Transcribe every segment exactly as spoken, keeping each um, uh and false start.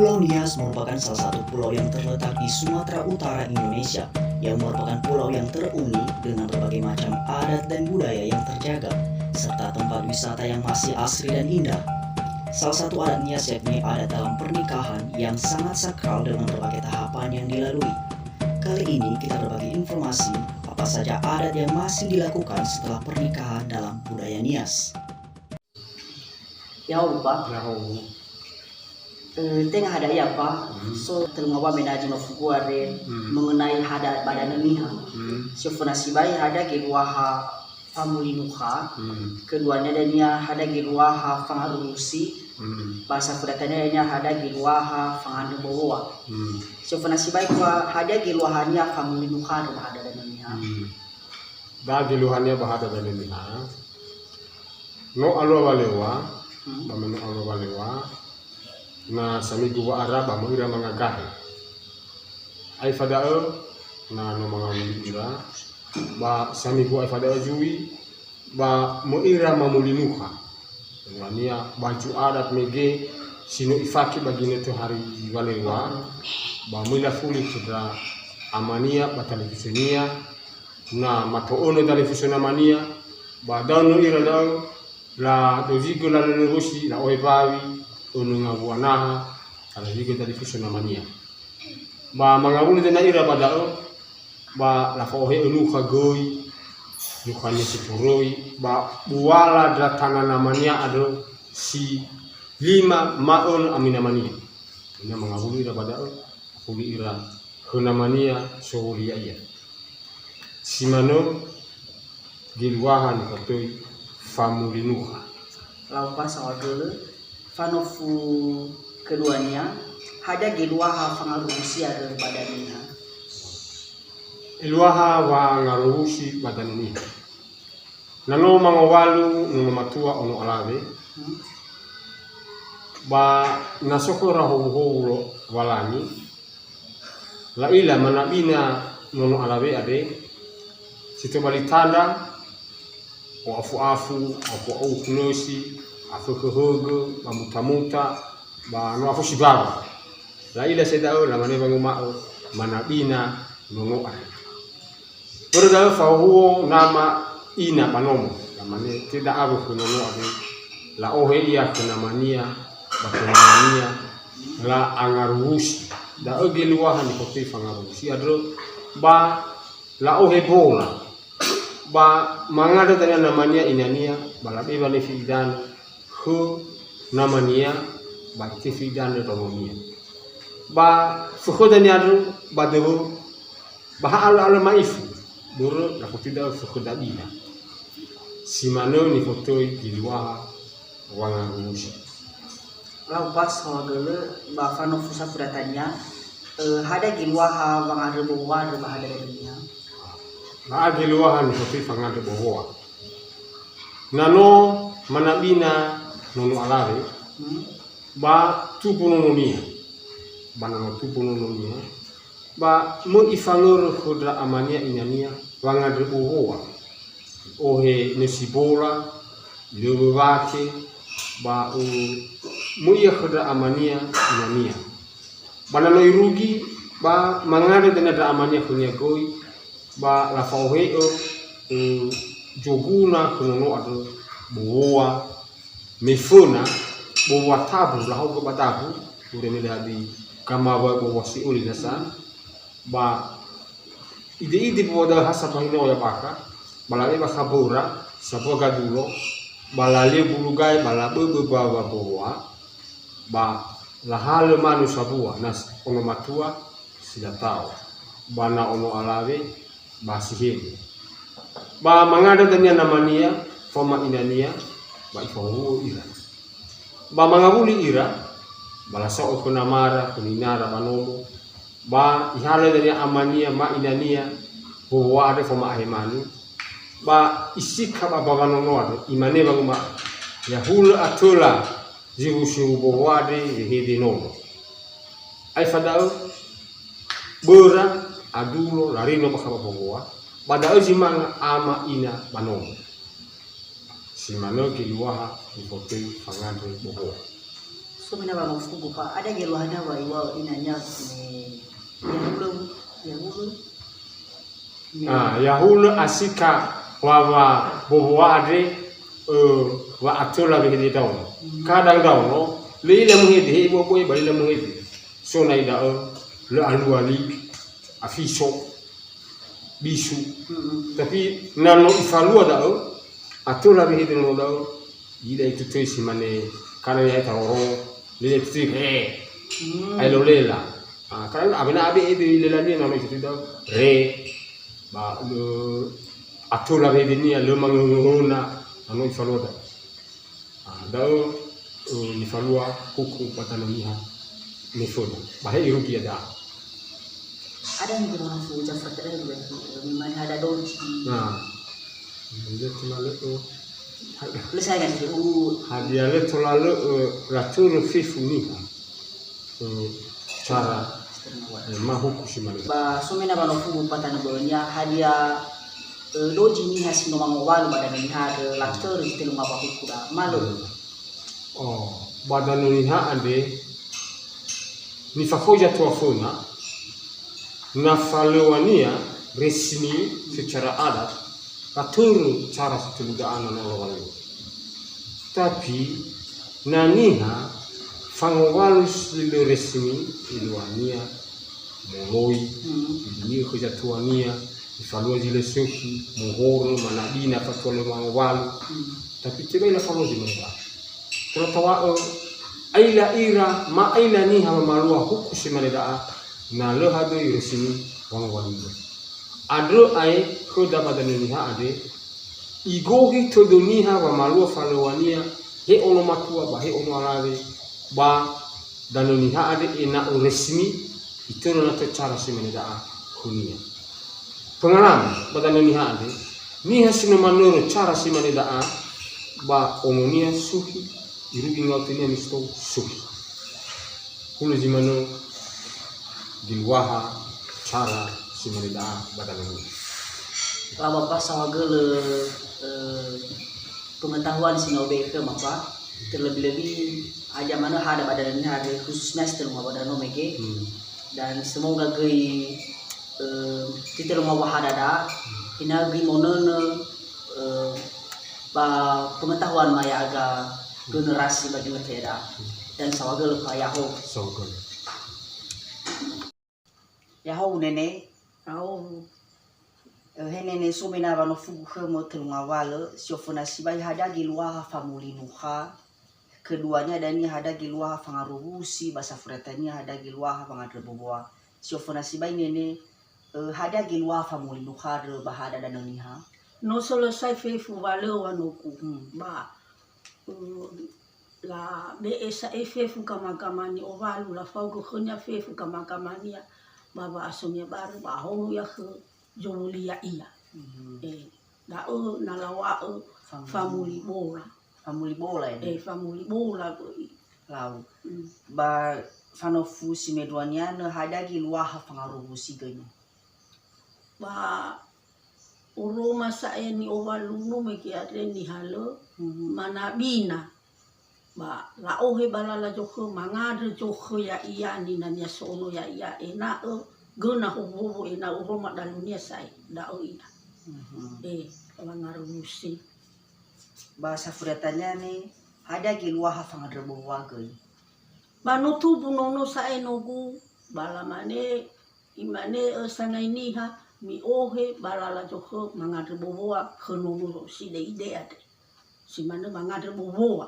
Pulau Nias merupakan salah satu pulau yang terletak di Sumatera Utara, Indonesia, yang merupakan pulau yang terunik dengan berbagai macam adat dan budaya yang terjaga, serta tempat wisata yang masih asri dan indah. Salah satu adat Nias yakni adat dalam pernikahan yang sangat sakral dengan berbagai tahapan yang dilalui. Kali ini kita berbagi informasi apa saja adat yang masih dilakukan setelah pernikahan dalam budaya Nias. Ya'ahowu, Upa. Ya'ahowu. Eh, tenga hadia, Upa. Hmm. So, telunga wa mena zi nofugu are Hmm. mengenai hadia ba danö Niha. Hmm. Si oföna sibai hadia geluaha famulinuha. Hmm. Keduania dania hadia geluaha fangarurusi. Hmm. Ba saföda tania dania hadia geluaha fangandrö bowoa. Hmm. Si oföna sibai, Upa, hadia geluahania famulinuha ba hadia danö Niha. Hmm. Da geluahania ba hadia danö Niha. No alua waleŵa, Hmm. ba me no alua waleŵa, na samigu wa'ara ba möi ira mangagahe. Aefa da'ö, na no mangawuli ira, ba samigu aefa da'ö zui, ba möi ira mamulinuha. Geluahania baju adat mege si no ifake ba ginötö hari waleŵa, ba möi lafuli khö ndra amania ba talifusönia, na mato önö dalifusö namania, ba daono ira da'ö, ladozigö lalölöwösi, la'ohe mbawi, önö ngawua naha, ladozigö dalifusö namania. Ba mangawuli dania ira ba da'ö, ba lafa'ohe'ö nukha göi, nukhania si toröi, ba buala ndra tana namania andrö si lima ma'önö ami namania. Ina mangawuli ira ba da'ö, lafuli ira khö namania sowuli ya'ia. Si manö geluaha nifatöi famulinuha. Lau ba saohagölö, fanofu keduania, hadia geluaha fangarurusi andrö ba danö Niha? Eluaha wangarurusi ba danö Niha. Na no mangowalu nono matua ono alawe, Hmm. ba na so khöra howuhowu lo-, Lowalangi, la'ila manabina nono alawe andre, si tobali tandra, o'afu'afu, o'afu'afu nösi, afökhö högö, ba mutamuta, ba no afu sibawa. La'ila si'ai da'ö, lamane wanguma'ö, manabina nono andre. Börö da'ö fahuhuo nama ina ba nomo. Lamane, "Teda awö khö nono andre." La'ohe ia khö namania, ba khö namania, la'angaruwusi. Da'ö geluaha nifatöi fangaruwusi andrö, ba la'ohe bola. Ba mangandrö dania namania inania, ba labe wanefi idanö khö namania, ba itefi idanö ndraononia. Ba fökhö dania andrö ba döwö, ba ha alö-alö ma'ifu, börö lafotö da'ö fökhö dabina. Si manö nifotöi geluaha wangaruwusi. Lau ba saohagölö ba fanofu saföda tania, eh, hadia geluaha wangandrö bowoa andrö ba hadia dania? Ba geluaha nifotöi fangandrö bowoa. Na no manabina nono alawe, Hmm. ba tumbu nononia. Ba na no tumbu nononia, ba möi ifangörö khö ndra amania inania wangandrö bowoa. Ohe nösi bola, löwö wake, ba, uh, möi ia khö ndra amania inania. Ba na no irugi, ba mangandrö dania ndra amania khönia göi, ba lafa'ohe'ö, mm, zoguna khö nono andrö bowoa, me föna bowoa tabu, lahaogö ba dabu, ure me le habi gamawa bowoa si'öli nasa, ba ide-ide bowoa da'ö ha sambahino'ö ya bakha, ba labe ba khaböra, sambua gadulo, ba lalio bulugae, ba laböbö bawa bowoa, ba lahalö manu sambua, na s-, ono matua, si latao, ba na ono alawe, ba si hede. Ba mangandrö dania namania, faoma inania, ba ifahuhuo ira. Ba mangawuli ira, ba lasa'o khö namara, khö ninara ba nomo, ba ihalö dania amania ma inania, bowoa andre faoma ahe manu, ba isikha ba mbawa nono andrö, imane wanguma'ö, "Ya'hulö atöla ziwu-siwu bowoa andre wehede nomo." Aefa da'ö, böra, adulo, larino bakha ba bowoa, ba da'ö zi manga ama ina ba nomo. Si manö geluaha nifotöi fangandrö bowoa. Tumena wa mafugu fa, ada geluahana wa iwa inanya me yahulu, yahulu. Me- Ah, yahulu asika wa, wa boboa andre, eh, wa atola wehede daono. Hmm. Kadang daono, lila muhede, he iwa boe ba lila muhede. So na ida'ö, le aluali, afiso, bisu. Mm-mm. Tapi na no ifalua da'ö, atola wehede nono da'ö, ila itu töi si mane, kana ya taroro, lila itu töi, he. Mm. Ai lo lela. Ah, kana awena abe ebe lela nia na no itu töi da'ö, re. Ba, le, atola wehede nia, le mangehohona, na no ifalua da'ö. Ah, da'ö, eh, nifalua huku ba danö niha niföna. Ba he irugi ia da'a. Ada yang kurang fuja fatra dua, memang ada doji. Nah, dia cuma le, eh, Lu saya kan, uh. Hadia lö tola lö, eh, latörö fefu niha. Eh, cara, eh, mahuku si mane. Ba sumena ba nofugu patanö bö'önia, hadia, eh, doji niha si no mangowalu ba danö niha, eh, latörö zi telunga ba huku da. Malö. Hmm. Oh, ba danö niha andre, nifakhoi zatua föna, na falöŵania resmi secara adat, latörö cara si tölu da'a na no lowalu. Tapi, na niha fangowalu si lö resmi, iluania, moloi, hmm, idini'ö khö zatuania, ifalua zi lö sökhi, mohorö, manabina fatua lö mangowalu. Hmm. Tapi tebai lafalua zi mane da'a. Tola tawa'ö, aila ira, ma'aila niha wamalua huku si mane da'a, na lö hadöi resmi wangowalu. Andrö ae khöda ba danö niha andre, igohi tödö niha wamalua falöŵania, he ono matua ba he ono alawe, ba danö niha andre ena'ö resmi, itörö natö cara si mane da'a khönia. Pengalaman ba danö niha andre, niha si no manörö cara si mane da'a, ba ononia suhi, irugi ngaotönia mistou suhi. Hulö zi manö geluaha cara si mane da'a ba danö niha. Laba pasawagölö, eh, pengetahuan si no be'e khöma fa, terlebih-lebih hadia manö hada ba danö niha andre, khususnya si telunga ba danö mege. Hmm. Dan semoga göi, eh, si telunga ba hada da, hmm, ena'ö göi monönö, eh, ba pengetahuan ma ya'aga generasi ba generasi da. Hmm. Dan sawagölö fa, ya'ahowu. Sawagölö. Ya'ahowu nene. Ya'ahowu. Eh, he nene, sumena wa nofugu khömö telunga walö, si oföna sibai hadia geluaha famuli nukha, keduania dania hadia geluaha fangarowusi, ba safuratania hadia geluaha fangandrö boboa. Si oföna sibai nene, eh, hadia geluaha famuli nukha andrö ba hada danö niha? No selesai fefu walö wanogu. Hmm. Ba, eh, labe'e sa'ae fefu gama-gama ni'owalu, lafaogö khönia fefu gama-gamania, ba wa'asonia barö, ba ahongo ia khö zowulia ia. Mhm. Eh, da'ö na lawa'ö famuli. Famuli bola. Famuli bola ini? Eh, famuli bola göi. Lau. Hmm. Ba fanofu si meduania nö hadia geluaha fangarowusi göi nö? Ba oroma sa'ae ni'owalunu mege andre nihalö, mhm, manabina. Ba la'ohe ba lala zokhö, mangandrö zokhö ya'ia, ninania so'ono ya'ia, ena'ö göna howowo, ena'ö oroma dalunia sa'ae, da'ö ia. Mhm. Eh, wangarowusi. Ba safuratania ne, hadia geluaha fangandrö boboa göi? Ba no tubu nono sa'ae nogu, ba lamane, imane, ö, sangai niha, mi'ohe ba lala zokhö mangandrö boboa khö nono sideide andre. Si manö mangandrö boboa.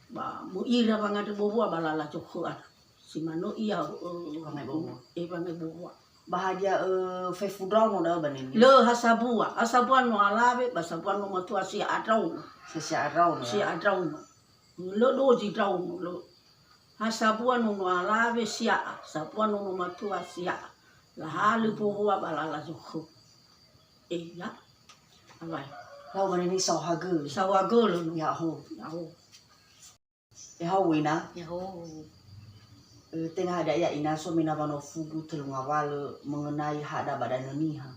Ba möira wangandrö boboa ba lala zokhö andrö. Si manö ia, ö, wangai boboa. E, wangai boboa. Ba hadia, ö, fefu ndraono da'ö ba nene? Lö, ha sabua. Ha sabua no alawe, ba sabua no matua sia'a ndraono. Si, sia'a ndraono, ya? Sia'a ndraono. Lö dozi ndraono, lö. Ha sabua nono alawe sia'a, sabua nono matua sia'a. Lahalö boboa ba lala zokhö. E, ya. Awai. Lau ba nene saohagölö. Saohagölö no. Ya'ahowu. Ya'ahowu. Ya'ahowu ina. Ya'ahowu. E, tenga hadia ia ina, so mena wanofugu tölu ngawalö mengenai hada ba danö niha.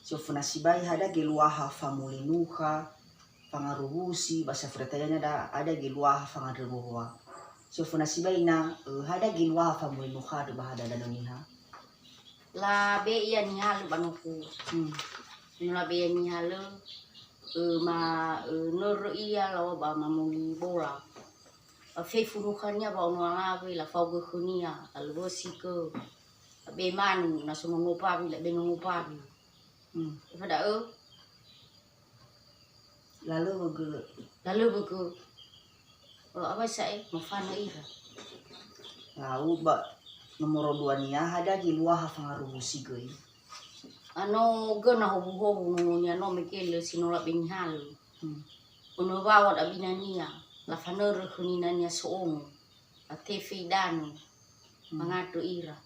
Si oföna sibai hadia geluaha famuli nukha, fangarowusi, ba safuratania da hadia geluaha fangandrö boboa. Sofo na sibai ina, eh, hadia geluaha famulenukha ba hada danö niha? Labe'e ia nihalö ba nofu. Hmm. No labe'e ia nihalö, eh, ma, eh, nörö ia laŵa ba mamoli bola. Ba fefu nukhania ba ono alawe, lafaogö khönia, lalöwösi gö. Labe'e manu, na so nongo bawi, labe'e nongo bawi. Hmm. Ba da'ö, Lalöwö gö. Lalöwö gö. Awai sa'ae, mofanö ira. Lau ba nomoro duania, hadia geluaha fangarowusi göi? Ano gö na howuhowu nononia no mege lö si no labe'e nihalö. Hmm. Ono waŵa dabinania, lafanörö khö ninania so'ongo. Latefe idanö, hmm, mangandrö ira.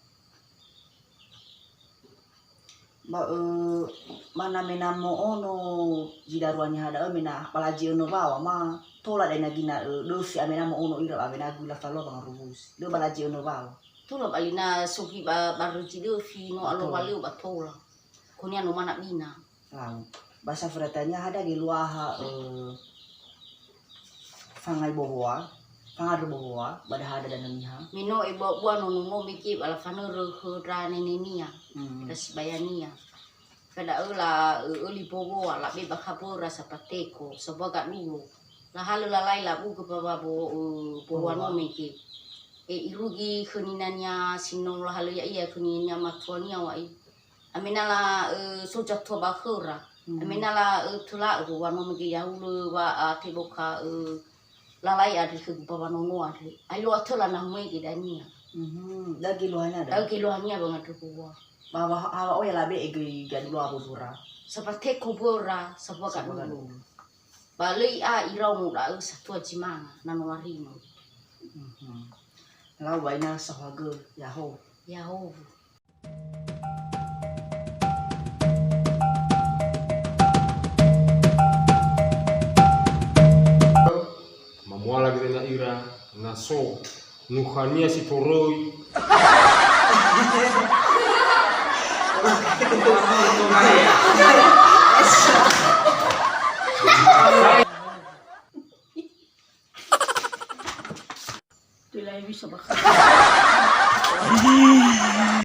Ba, ö, ma na mena mo'ono zi darua niha da'ö, mena ba lazi önö waŵa, ma tola da'e na gina, ö, döfi, a mena mo'ono ira ba mena gula faloa wangarowusi. Lö ba lazi önö waŵa. Tola ba lina sogi ba, ba rözi döfi, no alo, tola, waleo ba tola. Konia no mana bina. Lau. Ba safura tania hadia geluaha, ö, fangai bowoa, fangandrö bowoa, ba dahada danö niha. Me no ebua-bua nono no mege ba lafanörö khö ndra nenenia, hmm, ndra sibayania. Ba da'ö la, ö, öli bowoa, labe ba khaböra sapateko, sabua gadulo. Lahalö lalai labugö ba, ba bo, ö, bowoa no mege. E irugi khö ninania si no lahalö ya'ia khö ninania matuania wa'i. Amena la, ö, soza tua ba khöra. Hmm. Amena la, ö, töla, ö, wano mege ya'ulö wa, a, teboka, ö, lalai andre khögu ba wanono andre. Ai loa töla na mege dania. Mhm. Da geluahania da? Da geluahania ba ngandrö bowoa. Ba wa, awa oya labe'e göi gadulo abo böra. Sapateko böra, sabua gadulo. Sabua gadulo. Ba lö i'a iraono da'ö satua zi manga, na no warino. Mhm. Lau ba ina saohagö, yaho. Yaho. Mamuala gerena ira, na so nukhania si toröi. Tulai bisa bakha.